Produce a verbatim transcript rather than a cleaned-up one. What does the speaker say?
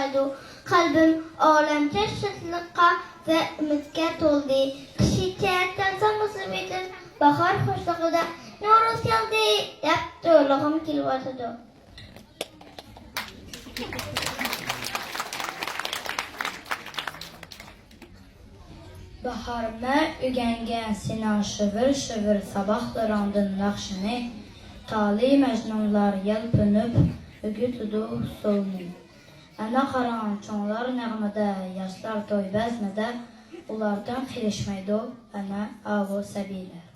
قەلبىم ئالەمچە شادلىققا ۋە ئۈمىدكە تولدى. كىشىچە تەڭ ساڭگىسى بىلەن باھار خۇشلۇقىدا نورۇز كەلدى دەپ توۋلىغۇم كېلىۋاتىدۇ. باھارىمدا ئۆگەنگەن سېنىڭ شىۋىر-شىۋىر ساباقلىرىڭدىن ناخشىنى، تالى مەجنۇنلار يەلپۈنۈپ ئۆگىتىدۇ ئۇسسۇلنى. ئەنە قاراڭ، چوڭلار نەغمىدە، ياشلار توي بەزمىدە، ئۇلاردىن قېلىشمايدۇ ئەنە ئاۋۇ سەبىيلەر.